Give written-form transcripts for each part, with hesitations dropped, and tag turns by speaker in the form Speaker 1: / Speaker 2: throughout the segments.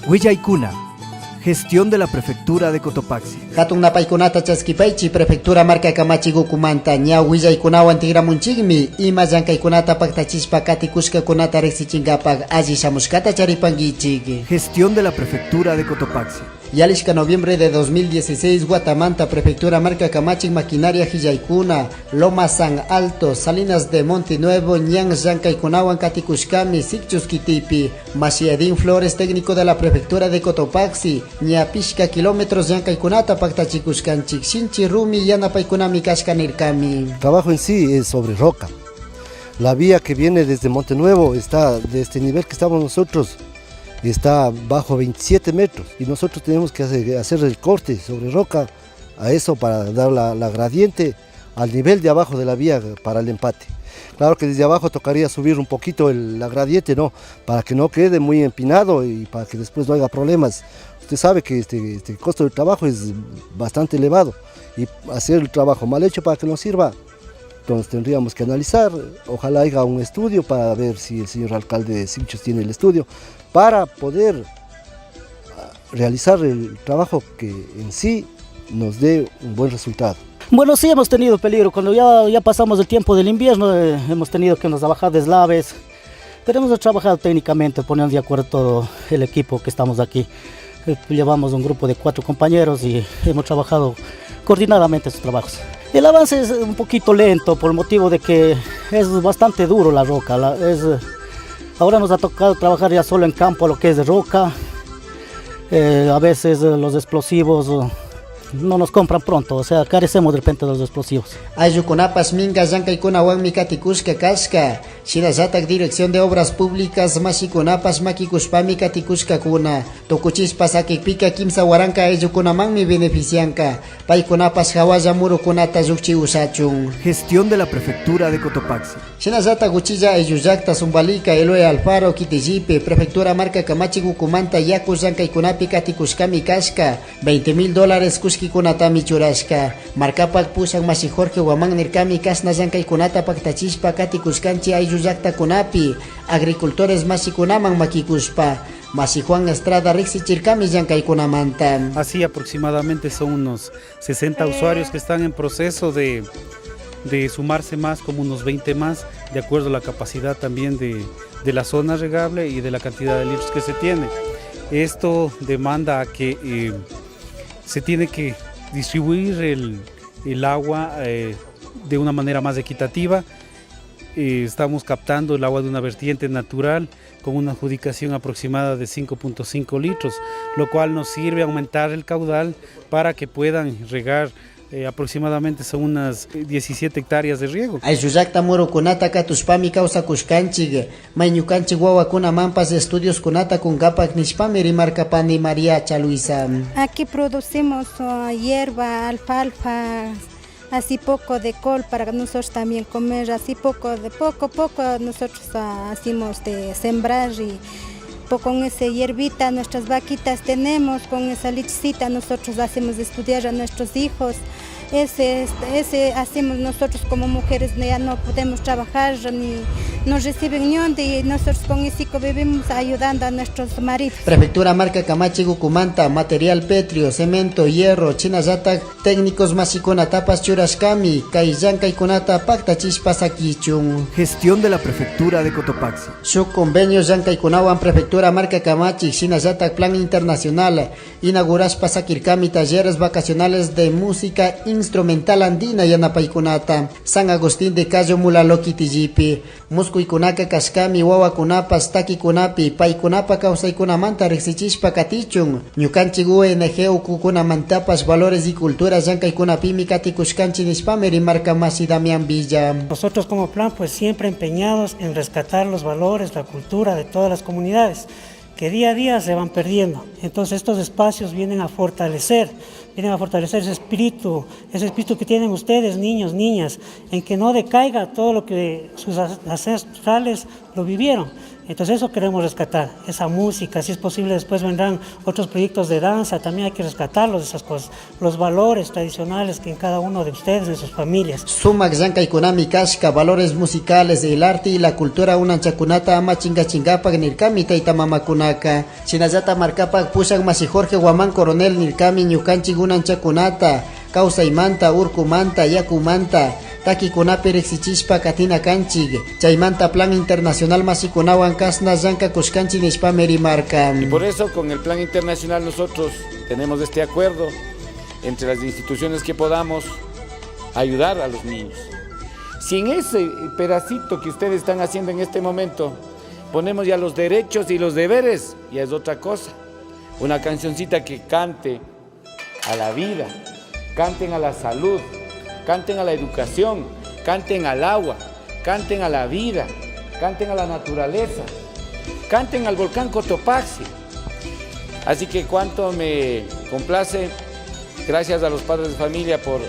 Speaker 1: Willaykuna. Gestión de la Prefectura de Cotopaxi.
Speaker 2: Hatun napaykunata chaskipaychi prefectura marka kamachik ukumanta ña willaykunawan tikramunchikmi ima llankaykunata paktachishpa katikushkakunata riksichinkapaq alli shamushkata charipankichik.
Speaker 1: Gestión de la Prefectura de Cotopaxi.
Speaker 2: Yalishka noviembre de 2016 Guatamanta Prefectura marka kamachik maquinaria hillaykuna Loma San Alto Salinas de Monte Nuevo ñan llankaykunawan katikushkami Sigchos kitipi Mashi Edín Flores técnico de la Prefectura de Cotopaxi ña pishka kilómetros llankaykunata paktachikushkanchik shinchi rumi yanapaykunami kashka nirkami.
Speaker 3: El trabajo en sí es sobre roca. La vía que viene desde Monte Nuevo está de este nivel que estamos nosotros, está bajo 27 metros y nosotros tenemos que hacer el corte sobre roca a eso para dar la gradiente al nivel de abajo de la vía para el empate. Claro que desde abajo tocaría subir un poquito la gradiente, ¿no? Para que no quede muy empinado y para que después no haya problemas. Usted sabe que este costo del trabajo es bastante elevado y hacer el trabajo mal hecho para que no sirva. Entonces tendríamos que analizar, ojalá haya un estudio para ver si el señor alcalde de Sigchos tiene el estudio, para poder realizar el trabajo que en sí nos dé un buen resultado.
Speaker 4: Bueno, sí hemos tenido peligro, cuando ya pasamos el tiempo del invierno, hemos tenido que nos bajar deslaves, pero hemos trabajado técnicamente, poniendo de acuerdo todo el equipo que estamos aquí. Llevamos un grupo de 4 compañeros y hemos trabajado coordinadamente estos trabajos. El avance es un poquito lento por el motivo de que es bastante duro la roca. Ahora nos ha tocado trabajar ya solo en campo lo que es de roca. A veces los explosivos no nos compran pronto, carecemos de repente de los explosivos.
Speaker 2: Ayllukunapash minka llankaykunawanmi katikushka kashka. Shinallatak Dirección de Obras Públicas mashikunapash makikushpami katikushkakuna. Tukuchishpa sakikpika kimsa waranka ayllukunamanmi beneficianka. Paykunapash hawalla murukunata llukchi ushachun.
Speaker 1: Gestión de la Prefectura de Cotopaxi.
Speaker 2: Shinallatak uchilla ayllullakta Zumbalika, Eloy Alfaro, Kitillipe, Prefectura Marka Kamachik ukumanta yaku llankaykunapi katikushkami kashka. Veinte mil dólares kushkikunatami churashka. Markapak pushak mashi Jorge Guamán nirkami kashna llankaykunata paktachishpa katikushkanchi ayllullaktakunapi, agricultores mashikunaman makikushpa. Mashi Juan Estrada riksichirkami llankaykunamanta.
Speaker 5: Así aproximadamente son unos 60 usuarios que están en proceso de sumarse más, como unos 20 más, de acuerdo a la capacidad también de la zona regable y de la cantidad de litros que se tiene. Esto demanda a que se tiene que distribuir el agua de una manera más equitativa. Estamos captando el agua de una vertiente natural con una adjudicación aproximada de 5.5 litros, lo cual nos sirve a aumentar el caudal para que puedan regar aproximadamente son unas 17 hectáreas de riego.
Speaker 2: Ayllullakta murukunata katushpami kawsakushkanchik, mayñukanchik wawakunamanpas estudios kunata kunkapak nishpami rimarkapani María Chaluisa.
Speaker 6: Aquí producimos hierba, alfalfa, así poco de col para nosotros también comer, así poco de poco, poco nosotros hacemos de sembrar y con esa hierbita nuestras vaquitas tenemos, con esa lechecita nosotros hacemos estudiar a nuestros hijos. Ese hacemos nosotros como mujeres, ya no podemos trabajar ni nos reciben ni donde y nosotros con ese hijo vivimos ayudando a nuestros maridos.
Speaker 2: Prefectura Marka Kamachik ukumanta, material pétreo, cemento, hierro, chinallatak, técnicos mashikunatapas churashkami, kay llankaykunata paktachishpa sakichun.
Speaker 1: Gestión de la Prefectura de Cotopaxi.
Speaker 2: Shuk convenio llankaykunawan Prefectura Marka Kamachik, shinallatak Plan Internacional, inaugurashpa sakirkami talleres vacacionales de música instrumental andina yanapaykunata, San Agustín de Cayo Mulaló kitillipi, muskuykunaka kashkami wawakunapas takikunapi, paykunapa kawsaykunamanta riksichishpa katichun, ñukanchik ONG ukukunamantapas valores y culturas llankaykunapimi katikushkanchik nishpami rimarka mashi Damián Villa.
Speaker 7: Nosotros como plan siempre empeñados en rescatar los valores, la cultura de todas las comunidades que día a día se van perdiendo. Entonces estos espacios vienen a fortalecer, vienen a fortalecer ese espíritu, ese espíritu que tienen ustedes, niños, niñas, en que no decaiga todo lo que sus ancestrales lo vivieron. Entonces eso queremos rescatar, esa música, si es posible después vendrán otros proyectos de danza, también hay que rescatarlos, esas cosas, los valores tradicionales que en cada uno de ustedes, en sus familias.
Speaker 2: Sumak llankaykunami kashka, valores musicales, el arte y la cultura unanchakunata ama chinkachinkapak nirkami tayta mamakunaka. Shinallata markapak pushak mashi Jorge Guamán Coronel nirkami ñukanchik unanchakunata, kawsaymanta, urkumanta, yakumanta, takikunapi riksichishpa katina kanchik, chaymanta Plan Internacional mashikunawan kashna llankakushkanchik nishpami rimarka.
Speaker 8: Y por eso con el Plan Internacional nosotros tenemos este acuerdo entre las instituciones que podamos ayudar a los niños. Si en ese pedacito que ustedes están haciendo en este momento ponemos ya los derechos y los deberes, ya es otra cosa. Una cancioncita que cante a la vida, canten a la salud, canten a la educación, canten al agua, canten a la vida, canten a la naturaleza, canten al volcán Cotopaxi. Así que cuánto me complace, gracias a los padres de familia por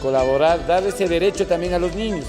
Speaker 8: colaborar, dar ese derecho también a los niños.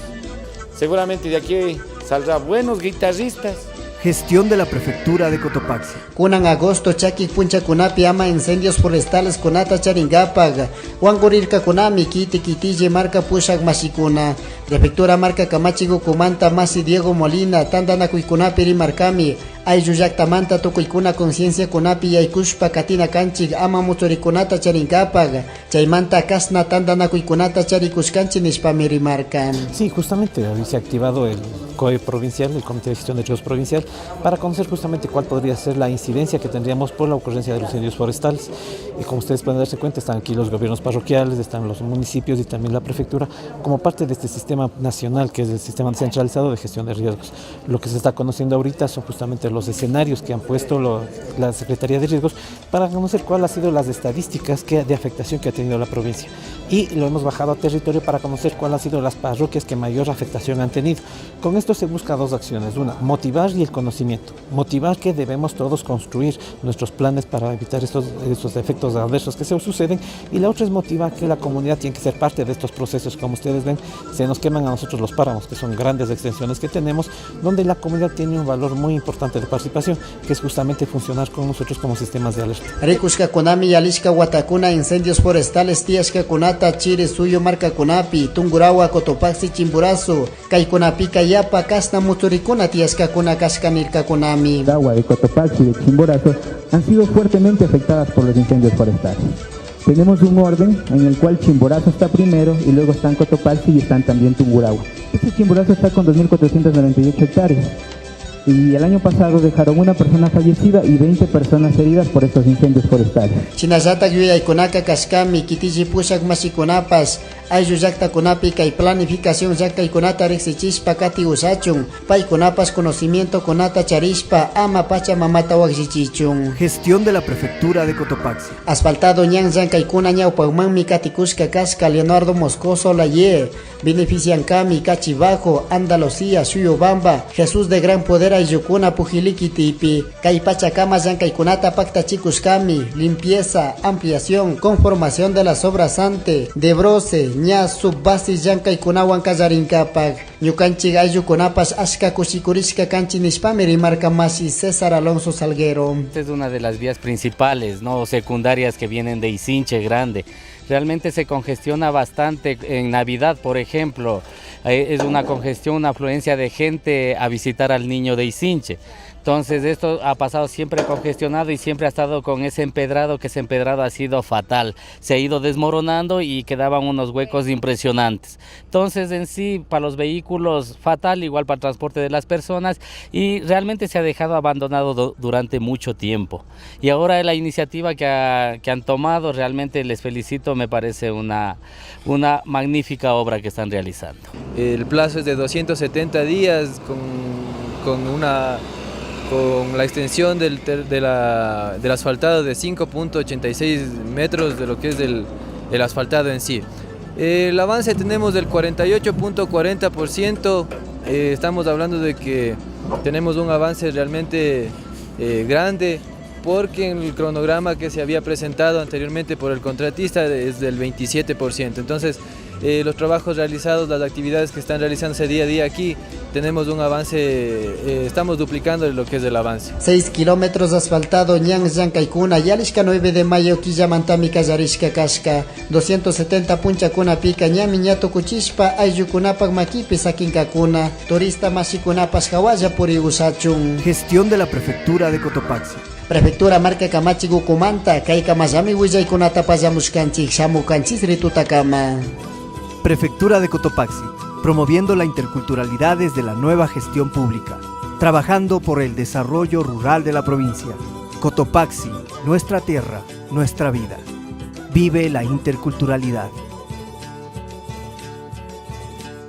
Speaker 8: Seguramente de aquí saldrán buenos guitarristas.
Speaker 1: Gestión de la Prefectura de Cotopaxi.
Speaker 2: Kunan agosto chaki punchakunapi ama incendios forestales kunata charinkapak, wankurirkakunami kiti kitille marka pushak mashikuna. Prefectura marka kamachik ukumanta mashi Diego Molina tantanakuykunapi rimarkami, ayllu llaktamanta tukuykuna conciencia kunapi yaykushpa katina kanchik ama mutsurikunata charinkapak, chaymanta kashna tantanakuykunata charikushkanchik nishpami rimarka.
Speaker 9: Sí, justamente hoy se ha activado el COE provincial, el Comité de Gestión de Riesgos Provincial, para conocer justamente cuál podría ser la incidencia que tendríamos por la ocurrencia de los incendios forestales. Y como ustedes pueden darse cuenta, están aquí los gobiernos parroquiales, están los municipios y también la prefectura como parte de este sistema nacional que es el sistema centralizado de gestión de riesgos. Lo que se está conociendo ahorita son justamente los escenarios que han puesto la Secretaría de Riesgos para conocer cuáles han sido las estadísticas de afectación que ha tenido la provincia. Y lo hemos bajado a territorio para conocer cuáles han sido las parroquias que mayor afectación han tenido. Con esto se busca dos acciones. Una, motivar y el conocimiento. Motivar que debemos todos construir nuestros planes para evitar estos efectos adversos que se suceden. Y la otra es motivar que la comunidad tiene que ser parte de estos procesos. Como ustedes ven, se nos queman a nosotros los páramos, que son grandes extensiones que tenemos, donde la comunidad tiene un valor muy importante de participación, que es justamente funcionar con nosotros como sistemas de alerta.
Speaker 2: Rikushkakunami yalishka watakuna incendios forestales tiyashkakunata chiri suyu markakunapi, Tungurahua, Cotopaxi, Chimborazo, kaykunapika yapa kashna mutsurikuna tiyashkakuna kashka nirkakunami.
Speaker 10: Agua de Cotopaxi y de Chimborazo han sido fuertemente afectadas por los incendios forestales. Tenemos un orden en el cual Chimborazo está primero y luego están Cotopaxi y están también Tungurahua. Este Chimborazo está con 2.498 hectáreas y el año pasado dejaron una persona fallecida y 20 personas heridas por estos incendios forestales.
Speaker 2: Shinallatak yuyaykunaka kashkami kitilli pushak mashikunapash ayllu llaktakunapi kay planificación llankaykunata riksichishpa kati ushachun, paykunapash conocimiento kunata charishpa ama pacha mamata wakllichichun.
Speaker 1: Gestión de la Prefectura de Cotopaxi.
Speaker 2: Asfaltado ñan llankaykunaka ñawpakmanmi katikushka kashka Leonardo Moscoso Laye, beneficiankami Cachibajo, Andalucía, Shuyobamba, Jesús de Gran Poder ayllukuna Pujilí kitipi, kay pachakama llankaykunata paktachikushkami, limpieza, ampliación, conformación de las obras ante, desbroce, ña subbasi llankaykunawan kallarinkapak, ñukanchik ayllukunapash ashka kushikurishka kanchik nishpami rimarka mashi César Alonso Salguero.
Speaker 11: Esta es una de las vías principales, ¿no?, secundarias que vienen de Isinche Grande. Realmente se congestiona bastante en Navidad, por ejemplo. Es una congestión, una afluencia de gente a visitar al niño de Isinche. Entonces esto ha pasado siempre congestionado y siempre ha estado con ese empedrado, que ese empedrado ha sido fatal. Se ha ido desmoronando y quedaban unos huecos impresionantes. Entonces en sí, para los vehículos fatal, igual para el transporte de las personas, y realmente se ha dejado abandonado durante mucho tiempo. Y ahora la iniciativa que han tomado, realmente les felicito, me parece una magnífica obra que están realizando.
Speaker 12: El plazo es de 270 días con la extensión del asfaltado de 5.86 metros de lo que es el asfaltado en sí. El avance tenemos del 48.40%, estamos hablando de que tenemos un avance realmente grande, porque en el cronograma que se había presentado anteriormente por el contratista es del 27%. Entonces, Los trabajos realizados, las actividades que están realizándose día a día aquí, tenemos un avance, estamos duplicando lo que es el avance.
Speaker 2: 6 kilómetros asfaltado ñan llankaykuna yalishka 9 de mayo killamantami kallarishka kashka 270 punchakunapika ñami ña tukuchishpa ayllukunapak makipi sakinkakuna turista mashikunapash hawalla puri ushachun.
Speaker 1: Gestión de la Prefectura de Cotopaxi.
Speaker 2: Prefectura marka kamachik ukumanta kay kamallami willaykunata pallamushkanchik shamukanchis ritutakama.
Speaker 1: Prefectura de Cotopaxi, promoviendo la interculturalidad desde la nueva gestión pública, trabajando por el desarrollo rural de la provincia. Cotopaxi, nuestra tierra, nuestra vida. Vive la interculturalidad.